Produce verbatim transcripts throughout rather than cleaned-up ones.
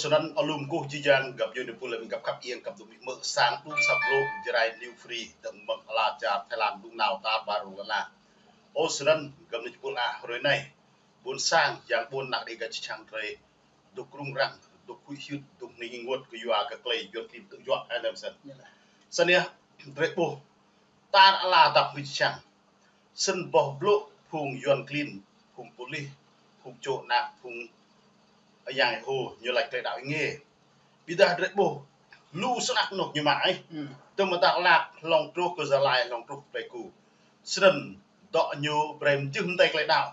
Snăn alum kơkuh jih jang găp djuê pô lĕ găp khăp iêng găp dŭm mơ̆ng sang đŭng săp lŏ Jrai New Free dơ̆ng mơ̆ng ala čar Thái Lan đŭng nao tar ƀar rŏng lăn ala. Ơ snăn găp djuê pô lĕ hrơi anai ƀuôn sang yang ƀuôn năk Dêga čơčang drei dôk rŭng răng, dôk huĭ hyưt, dôk hnĭng ênguôt kơ yua kơ klei yuăn klin tŭ juă ai lăm snăn. Snăn yơh, drei ƀuh tar ala dăp ngui čơčang. Snăn boh blŭ phung yuăn klin, phung pôlis, phung čô anak, phung ayŏng êhô ñu lač klei đăo êngiê. Ƀiădah drei ƀuh lu snăk anôk ñu mă ih. Tơdah mơ̆ Dak Lak hlŏng truh kơ Gia Lai hlŏng truh Pleiku. Snăn dŏ ñu brei mjưh mdei klei đăo.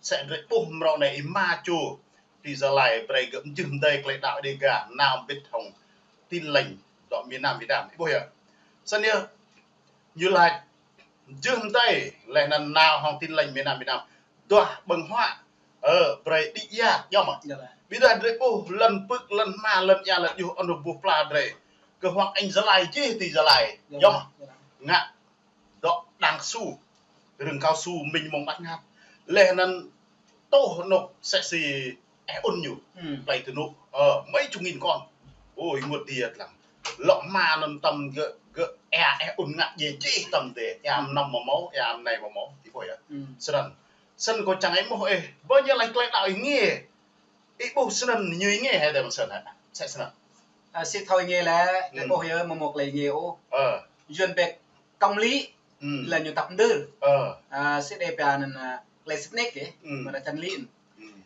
Sĕ drei ƀuh mrâo anei ih mă čô ti Gia Lai brei gơ̆ mjưh mdei klei đăo Dêga nao mbĭt hŏng Tin Lành dŏ miền Nam Việt Nam. Ih ƀuh yơh. Snăn yơh ñu lač mjưh mdei leh anăn nao hŏng Tin Lành miền Nam Việt Nam. Duah ƀơ̆ng huă, ơ, brei đĭ yă, yơh mơ̆. Ƀiădah drei ƀuh lăn pưk, lăn hma, lăn ia, lăn djuh, anôk ƀuh pla drei. Kơ huăk ing Gia Lai jih ti Gia Lai, yơh mơ̆. Ngă dŏ đang su, rơ̆ng cao su, minh mông ƀač ngăt. Leh anăn tŏh anôk sĕ si eh un ñu. Plei tơnŭk, ơ, mei čŭng ngĭn kon. Ôi, ênguôt điêt lăm. Lŏ hma anăn tăm gơ̆, gơ̆ êa eh un ngă djê jih tăm dê. Êa mnăm mâo mâo, êa mnei mâo mâo. Ih ƀuh yơh. Snăn. Snăn kâo čang ih mơh ih. Ƀơ ñu lač klei đăo êngiê. Ih ƀuh snăn ñu êngiê hĕ tơ mơ̆ng snăn hĕ. Sĕ snăn. Ơ, si thâo êngiê lĕ, drei ƀuh yơh mâo mâo klei êngiê ôh. Yuăn pĕk công lý, lĕ ñu tăp mđơr. Ơ. Ơ, si đe pia anăn, ơ, klei sĭt nik ih, mơ̆ đa chân lý.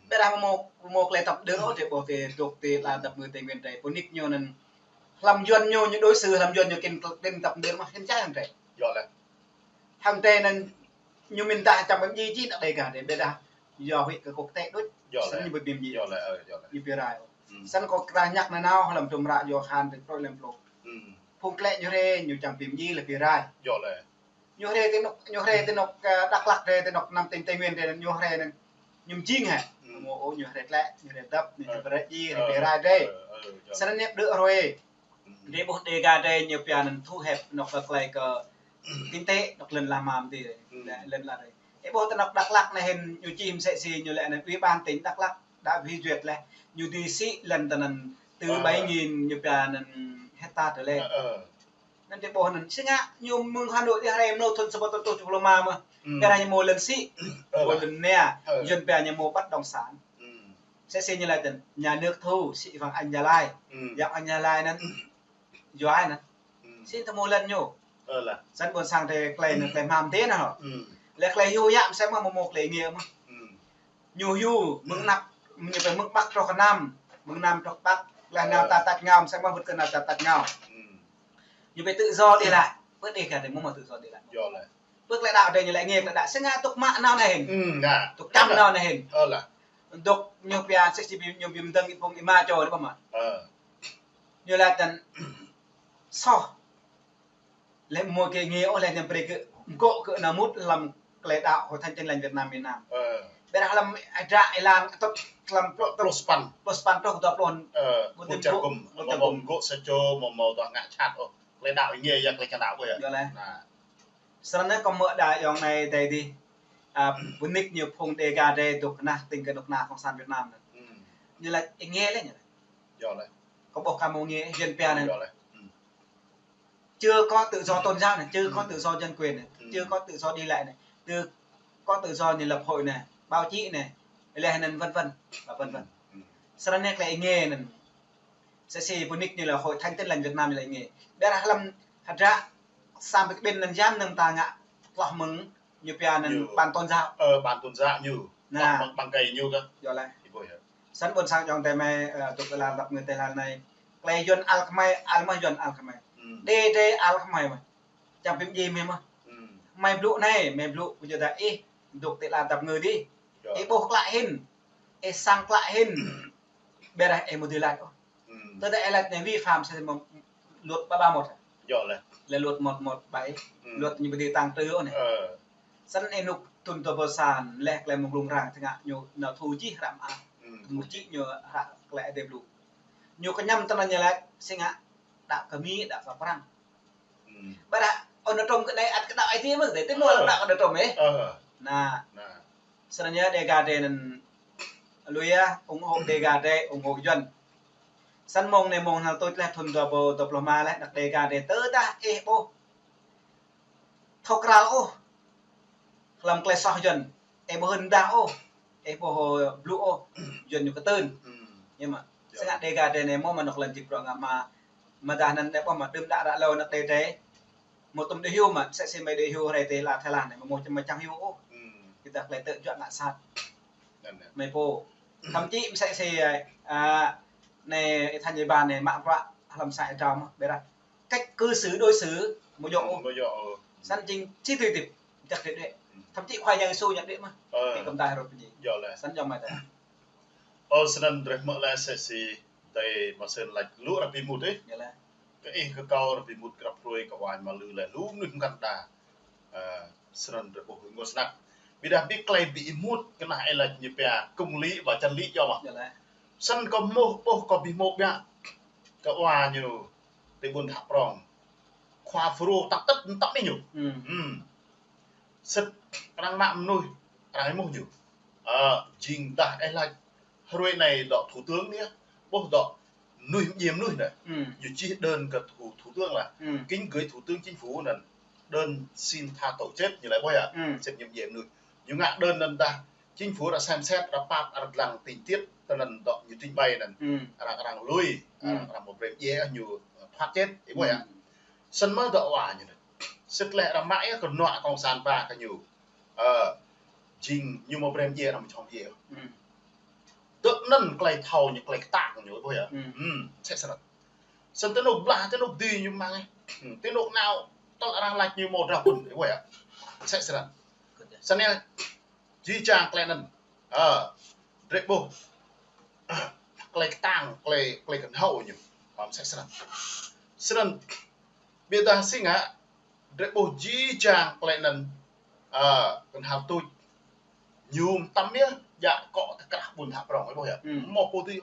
Ƀiădah mâo mâo klei tăp mđơr ôh, drei ƀuh ti dôk ti ala dăp ngui Tây Nguyên drei. Pô nik ñu anăn hlăm yuăn ñu, ñu đối xử hlăm yuăn ñu kĭn, kĭn tăp mđơr mơh kĭn čai hăng drei. Yơh lĕ. Hăng drei anăn ñu mĭn dah čăm ƀĭm djiê jih năk Dêga drei ƀiădah yua huĭ kơ quốc tế đuč. Snăn ñu ƀĭm djiê. Yơh lĕ, ơ, yơh lĕ. Ñu pia rai. Snăn kâo kra ñăk nanao hlăm tum ră yua khan drei trôi lem plô. Phung klĕ ñu hriê ñu čăm ƀĭm djiê lĕ pia rai. Yơh lĕ. Ñu hriê ti anôk, ñu hriê ti anôk, ơ, Dak Lak hriê ti anôk năm tỉnh Tây Nguyên drei anăn ñu hriê anăn. Ñu mjing hĕ. Mâo ôh ñu hriê tlĕ, ñu hriê dăp, ñu hriê brei djiê, hriê pia rai drei. Snăn ñu đơ hrui. Drei ƀuh Dêga drei ñu pia anăn thu hẹp anôk kơ klei kơ kinh tế anôk lăn ala mơ̆ng drei. Lăn ala drei. Ih ƀuh ti anôk Dak Lak anei hĭn ñu čih msĕ si ñu lĕ anăn ủy ban tỉnh Dak Lak đã phê duyệt leh. Ñu dưi sĭ lăn ti anăn tư bảy nghìn ñu pia anăn hecta tơ lĕ. Anăn drei ƀuh anăn si ngă ñu mơ̆ng Hà Nội dih hrăm mlâo thŭn sa êbâo tơtuh pluh êma mơh. Kơ anăn ñu mâo lăn sĭ, mâo lăn nia, yuăn pia ñu mâo bất động sản. Sĕ si ñu lač tơ nhà nước thu, sĭ wang añ Gia Lai. Yang añ Gia Lai anăn, yua anăn. Sĭ tơ mâo lăn ñu. Snăn ƀuôn sang drei klei anăn klei hmam tê anăn hŏ. Lĕ klei hyu yă msĕ mơh mâo mâo klei êngiê mơh. Ñu hyu, mơ̆ng anăp, ñu pia mơ̆ng Bắc truh kơ Nam, mơ̆ng Nam truh Bắc, leh nao ta tač ngao, msĕ mơh wơ̆t kơ nao ta tač ngao. Ñu pia tự do đi lại, ƀơ Dêga drei mâo mâo tự do đi lại. Yơh lĕ. Ƀơ klei đăo drei ñu lĕ êngiê klei đăo, si ngă tŭk mă nao anei hĭn. Tŭk čăm nao anei hĭn. Dôk ñu pia sĕ si ñu ƀĭm dơ̆ng ih phung ih mă čô anei ƀơ mơ̆. Ñu lač tơ anăn soh. Lĕ mâo klei êngiê ôh lĕ ñu brei kơ mgŏ kơ nao mŭt hlăm klei đăo Hội Thánh Tin Lành Việt Nam miền Nam. Ƀiădah hlăm hdră êlan atŭt hlăm pluh, pluh sa păn. Pluh sa păn truh dua pluh. Ơ, ƀu ƀuôn tim čar ƀŭk, gŭm, ƀuôn mâo čar mâo ƀŭk. Mgŏ sa čô, mâo mâo dua ngă čhat ôh. Klei đăo êngiê ya klei čang đăo ƀuh yơh. Yơh lĕ. Snăn anei kâo mơ̆ đa ayŏng anei dei dih. Ơ, pô nik ñu phung Dêga drei dôk kơnah tĭng kơ dôk kơnah Cộng sản Việt Nam anăn. Ñu lač êngiê lĕ ñu lač. Yơh lĕ. Kâo ƀuh kơ mâo êngiê, yuăn pia anăn. Yơh lĕ. Chưa có tự do tôn giáo này, chưa có tự do nhân quyền này, chưa có tự do đi lại này, chưa có tự do như lập hội này, báo chí này, leh anăn vân vân và vân vân. Snăn anei klei êngiê anăn. Sĕ si pô nik ñu lĕ Hội Thánh Tin Lành Việt Nam ñu lĕ êngiê. Ƀiădah hlăm hdră samơ̆ kơ ƀĭn anăn jam anăn ta ngă tloh mơ̆ng ñu pia anăn ban tôn giáo. Ơ, ban tôn giáo ñu. Nah. Ban, ban, ban kơ ñu kơ. Yơh lĕ. Ih ƀuh yơh. Snăn ƀuôn sang ayŏng adei mơi, ơ, dôk ti ala dăp ngui ti ala anei. Klei yuăn ăl kơ mơi, ăl mơh yuăn ăl kơ mơi. Đe drei ăl kơ mơi mơh. Čăm ƀĭm djiê mơi mơh. Mơi blŭ anei, mơi blŭ kơ yua dah ih dôk ti ala dăp ngui dih. Ih ƀuh klă hĭn. Ih săng klă hĭn. Ƀiădah ih mâo dưi lač ôh. Tơdah ih lač anei vi phạm sĕ mơ̆ng luật ba ba một. Yơh lĕ. Lĕ luật một một bảy. Luật ñu ƀu dưi tăng trừ ôh anei. Snăn ih nuk thŭn dua êbâo sa anăn leh klei mơ̆ng rŭng răng si ngă ñu nao thu jih hră mơak. Mŭt jih ñu hră klei Aê Diê blŭ. Ñu kñăm tơ anăn ñu lač si ngă đăo kơ Mi, đăo kơ Prăng. Ƀiădah ôh nao trŭm kơ anei ăt kơ đăo Aê Diê mơ̆ kơ anei. Tui anŭn đăo kơ nao trŭm ih. Snăn yơh Dêga drei anăn lui yơh, ủng hộ Dêga drei, ủng hộ yuăn. Săn mông anai mông hnal tuč laih thŭn dua rơbâo dua pluh rơma laih, anăk Dêga drei tơdah ih ƀuh thâo krăn ôh hlăm klei soh Yuăn, ih ƀuh hơndah ôh, ih ƀuh blŭ ôh, Yuăn ñu kơtưn. Hmm. Ñu mă. Yơh. Sĭt ngă Dêga drei anai mơ̆ mơnuk lăn čĭp bruă ngă mă, mơdah anăn ih ƀuh mă đưm đă ră hlâo anăk Dêga drei mơ̆ tŭm đĭ hyu mă, msĕ si mơi đĭ hyu hrơi tê la Thái Lan anai, mơ̆ mơ̆ čăm mă čang hyu ôh. Hmm. Kơ tơdah klei tơjuă ngă sat. Anăn, anăn. Mơi pô. Thậm chí msĕ si, a, anai, ih than ñu ƀă anai, mă bruă hlăm sang ih drao mơ̆, ƀiădah cách cư xử đối xử mơ̆ yơh ôh. Mơ̆ yơh ôh. Săn jing či tui tip, jak đĭ đĭ. Hmm. Thậm chí Khua Yang Yêsu ñu đĭ mơ̆. Ơ. Kơ kơm ta hrup ñu. Yơh lĕ. Săn yơh mơi ta. Ơ, snăn drei mơ̆ lĕ msĕ si, tê mă sĭt lač lu ră bi mŭt ih. Yơh lĕ. Kơ ih kơ kâo ră bi mŭt grăp hrơi kơ wa ñu mă lu lĕ lu mnuih mkăn đa. Ơ, snăn drei ƀuh ngă sat. Ƀiădah bi klei bi ih mŭt kơ anăk ih lač ñu pia công lý và chân lý yơh mơ̆. Yơh lĕ. Săn kâo mơ̆ ƀuh kâo bi mŭt biă. Kơ wa ñu tê ƀuôn Thă Prong. Khua Phrô tăp tăp tăp mih ñu. Hmm. Hmm. Sĭt arăng mă mnuih, arăng ih mŭt ñu. Ơ, jing tơdah ih lač hrơi anai dŏ thủ tướng anai, ƀuh dŏ mnuih mdjiê mnuih anai. Hmm. Ñu čih đơn kơ thủ, thủ tướng lah. Hmm. Kính gửi thủ tướng chính phủ anăn. Đơn xin tha tội chết ñu lač ƀuh yơh. Hmm. Sĭt ñu mdjiê mnuih. Ñu ngă đơn anăn dah chính phủ arăng xem xét, arăng pap, arăng lăng tình tiết, tơ anăn dŏ ñu trình bày anăn. Hmm. Arăng, arăng lui, arăng, hmm, arăng mă brơi mdjiê ñu thoát chết, ih ƀuh yơh. Hmm. Săn mơ̆ dŏ wa ñu anăn. Sĭt lĕ arăng mă yơh kơ anăk cộng sản ba kơ ñu. Ơ, jing ñu mă brơi mdjiê arăng mă čăm mdjiê. Hmm. Tơ anăn klei thâo ñu klei kơtang ñu ƀuh yơh. Hmm. Hmm, msĕ snăn. Săn tơ anôk blah, tơ anôk dưi ñu mă. Hmm, tơ anôk nao, tơl arăng lač ñu mă drah pŭn, ƀuh yơh. Msĕ snăn. Săn yơh, jih jang klei anăn. Ơ, drei ƀuh. Klei kơtang, klei, klei kơnhâo ñu. Ơ, msĕ snăn. Snăn, ƀiădah si ngă, drei ƀuh jih jang klei anăn, ơ, kơ hnal tuč. Ñu mtam yơh, djă akŏ tơkrah ƀuôn Thă Prong, ih ƀuh yơh. Hmm. Mơ̆ pô tui.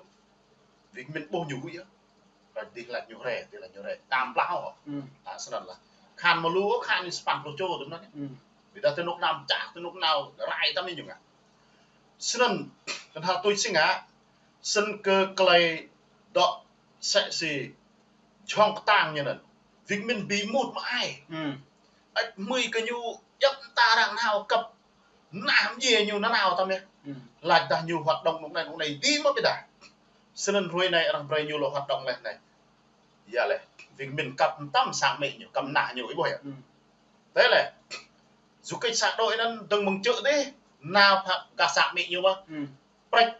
Việt Minh ƀuh ñu huĭ yơh. Ră dih lač ñu rai, dih lač ñu rai. Tam blah ôh. Hmm. Ơ, snăn lah. Khan mơ̆ lu, khan ñu sapăn pluh čô tŭm anăn. Hmm. Ƀiădah tơ anôk nao čah, tơ anôk nao rai tăm ñu ngă. Snăn, kơ hnal tuč si ngă, săn kơ klei dŏ msĕ si jhŏng kơtang ñu anăn. Việt Minh bi mŭt mă ai. Hmm. Ăt mơi kơ ñu djăp ta arăng nao kăp. Nah mdjiê ñu nanao tăm yơh. Hmm. Lač dah ñu hoạt động anôk anai, anôk anai dưi mơ̆ ƀiădah. Snăn hrơi anai arăng brơi ñu lŏ hoạt động leh anai. Yơh lĕ, Việt Minh kăp mtam sang amĭ ñu, kăp nah ñu, ih ƀuh yơh. Hmm. Tê lĕ, du kích sa đôi anăn dơ̆ng mơ̆ng čư̆ dih, nao pha gah sang amĭ ñu mơ̆. Hmm. Prĕč.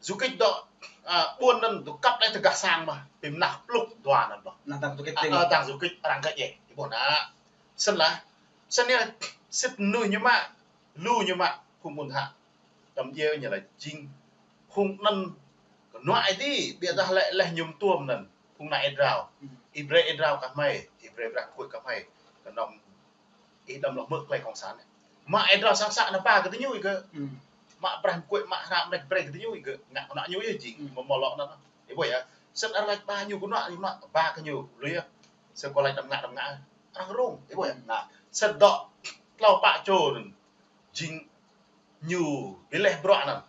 Du kích dŏ, a, ƀuôn anăn dŏ kăp leh tơ gah sang mơ̆, bi mnah plŭk dua anăn ƀuh. Nah, tang du kích, a, tĭng, a, tang du kích arăng kơ djai. Ih ƀuh anăn. Săn lah. Săn yơh, sĭt mnuih ñu mă, lu ñu mă, phung ƀuôn Thă. Tăm djai ñu lač jing phung anăn kơ anăk ih dih, ƀiădah lĕ leh ñu mtuôm anăn. Phung anăk ih drao. Hmm. Ih brơi ih drao kơ hmei, ih brơi brah kuĕ kơ hmei. Kơnơ̆ng ih đăm lŏ hmư̆ klei cộng sản anai. Mă ih drao sang sa anăn ba kơ diñu ih gơ̆. Hmm. Mă brah kuĕ, mă hră mrĕč brơi kơ diñu ih gơ̆. Ngă kơ anăk ñu yơh jing. Hmm. Mơ̆ mơ̆ lŏ anăn. Ih ƀuh yơh. Sĭt arăng lač ba ñu kơ anăk ñu mă ba kơ ñu. Lui yơh. Sĭt kơ lač đăm ngă đăm ngă. Arăng rông. Ih ƀuh yơh. Hmm. Nah. Sĭt dŏ tlâo pă čô anăn. Jing ñu bi leh bruă anăn.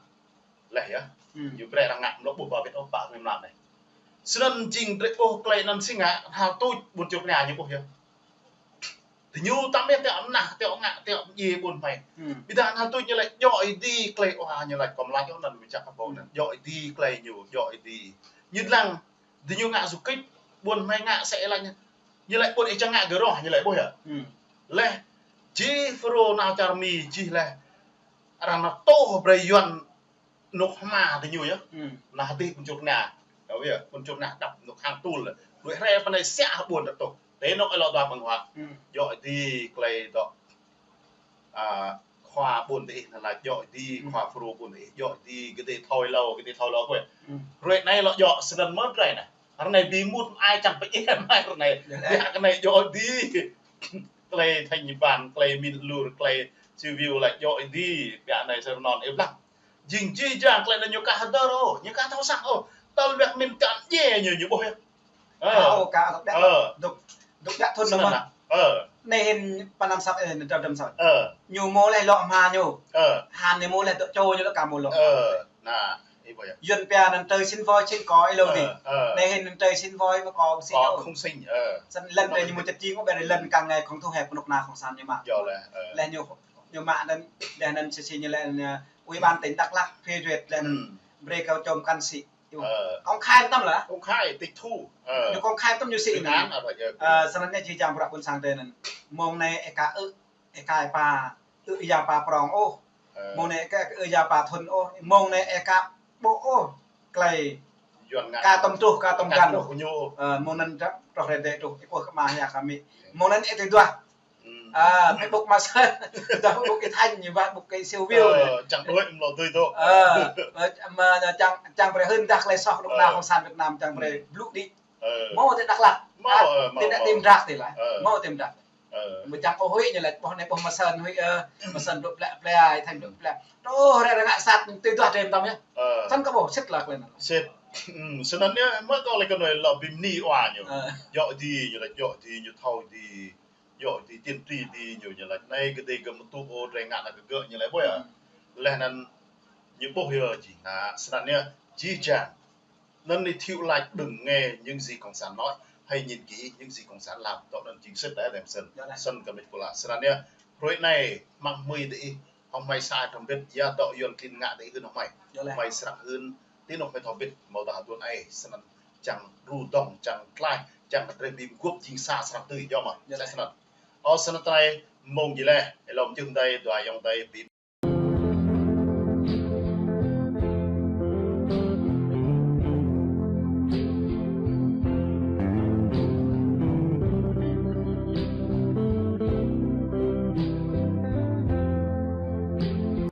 Leh yơh. Hmm. Ñu brơi arăng ngă mlâo ƀuh ba wĭt ôh pă mlam anai. Snăn jing drei ƀuh klei anăn si ngă, hnal tuč ƀuôn Čư̆ Kơnia ñu ƀuh yơh. Diñu tăm yơh tiŏ mnah, tiŏ ngă, tiŏ mdjiê ƀuôn hmei. Hmm. Ƀiădah hnal tuč ñu lač djŏ ih dih klei wa ñu lač kơ mlam yơh anăn mơ̆ čăk kơ ƀuh anăn. Hmm. Djŏ ih dih klei ñu, djŏ ih dih. Ñu lăng Diñu ngă du kích, ƀuôn hmei ngă sĕ lač ñu. Ñu lač ƀuôn ih čang ngă gơ̆ roh, ñu lač ƀuh yơh. Hmm. Leh, jih Phrô nao čar Mi, jih leh. Arăng nao tuh brơi Yuăn anôk hma diñu yơh. Hmm. Nah dih ƀuôn Čư̆ Kơnia. Kâo yơh, ƀuôn Čư̆ Kơnia đăp anôk hang tŭl. Đuaĭ hrĕ pơ anai siă ƀuôn ta tuh. Tơ anôk ih lŏ dua ƀơ̆ng huă. Hmm. Djŏ dih klei dŏ. A, khua ƀuôn ta ih, anăn lač djŏ dih, hmm, khua Phrô ƀuôn ta ih, djŏ dih, gơ̆ dih thâo hlâo, gơ̆ dih thâo hlâo kơ. Hmm. Hrơi anai lŏ djŏ, snăn mơ̆ drei anai. Hrơi anai bi mŭt ai čang pơjeh mai hrơi anai. Yơh. Biă kơ anai djŏ dih. Klei thanh niên, klei min lur, klei civil lač djŏ dih. Biă anai sơnăn ih blang. Jing jih jang klei anăn ñu ka hơdơr ôh, ñu ka thâo săng ôh. Tơl biă min tăm djai ñu, ñu ƀuh yơh. Ơ. Hao ka dŏ, ơ, dŏ, dŏ djă thŭn. Snăn mơ̆. Lah. Ơ. Anai hĭn pơ anăp sat, ơ, anăp dram sat. Ơ. Ñu mơ̆ leh lŏ hma ñu. Ơ. Han ñu mơ̆ leh dŏ čô ñu lŏ ka mơ̆ lŏ. Ơ. Nah. Yuan pia anŭn trơi sĭn wơ̆i sĭn kơ ih lŏ dih. Anai hĭn anŭn trơi sĭn wơ̆i mă kơ ƀu sĭn ôh. Kơ không sinh, ơ. Sĭn lŏn anai ñu mơ̆ čăt jing ƀu ƀĕ lŏn kang ngai khŏng thu hĕp pơnuk na khŏng san ñu mă. Yơh lĕ, ơ. Lĕ ñu, ñu mă anŭn, lĕ anŭn sĭ sĭ ñu lĕ anŭn, ơ, Ủy ban tỉnh Đắk Lắk phê duyệt lĕ anŭn. Brơi kơ čôm kăn sĭ. Ơ. Công khai tăm lĕ. Công khai tịch thu. Ơ. Ñu công khai tăm ñu sĭ. Tuyên án à, rồi, ơ. Ơ, sĭn anai či jang bruă ƀôn sang tơ anŭn. Mơ̆ng anai ê ka ư ê ka ê pa, ư ya pa prong ôh. Ơ. Mơ̆ng anai ê ka ư ya pa thun ôh. Mơ̆ng anai ê ka ƀô̆ ôh. Klei Yuan ngă. Ka tơm truh, ka tơm găn. Ka truh ñu. Ơ, mơ̆ng anŭn trŏ-, trŏ rơdê̆ truh, ih pô kơ mă ya kơ mĭ. Mơ̆ng anŭn ê tui duah. Ơ, mă ƀŭk mă sơ̆n. Duah ƀŭk ih Thanh ñu, ƀuh ƀŭk ih Siu Viu ñu. Ơ, čang đuaĭ mlâo tui tŏ. Ơ, mă, mă čang, čang brơi hưn dah klei soh pơnuk na khŏng san Việt Nam čang brơi blŭ đĭ. Ơ. Mơ̆ tơ Đắk Lắk. Mơ̆, ơ, mơ̆, tơdah mơ̆. Tơm Đắk tơlơi. Ơ. Mơ̆ tơm Đắk. Ơ. Mơ̆ čang ôh huĭ ñu lĕ, ƀuh anai ƀuh mă sơ̆n huĭ, ơ, mă sơ̆n dŏ plĕ plĕ, ih Thanh dŏ plĕ. Truh ră ră ngă sat tui duah tơm tăm yơh. Ơ. Sĭn kơ ƀuh, sĭt lăk lĕ anŭn. Sĭt. Hm, sĭn anai mơ̆ kơ lĕ kơ anai lŏ bi mni wa ñu. Ơ. Yua dih ñu lĕ, yua dih ñu thâo dih, yua dih tiên tri dih ñu, ñu lĕ anai kơ dih kơ mơ̆ tŭ ôh drơi ngă anai kơ gơ̆ ñu lĕ ƀuh yơh. Lĕ anŭn ñu ƀuh yơh jing anai, sĭn anai jih jang. Anŭn ih Thiệu lač đừng nghe những gì Cộng sản nói, hãy nhìn kỹ những gì Cộng sản làm. Tŏ anŭn jing sĭt đơi đe mơ̆ sĭn. Yơh lĕ. Sĭn kơ mĭt pô la. Sĭn anai, hrơi anai, mă hmưi dih, hŏng hmei sa hrŏm hơbĭt, ya dŏ Yuan klin ngă dih hưn hŏng hmei. Yơh lĕ. Hmei srăng hưn, tui anŭn hmei thâo hơbĭt, mơ̆ dah tuan ai, sĭn anŭn čang đru dŏng, čang tlaih, čang kơ drơi bi mguôp jing sa srăng tui, yơh mơ̆. Yơh lĕ. Sĭn anŭn. Ơ, sĭn anai, mơ̆ng jih lĕ, ê lŏm jưh đơi, dua ayŏng đơi, bi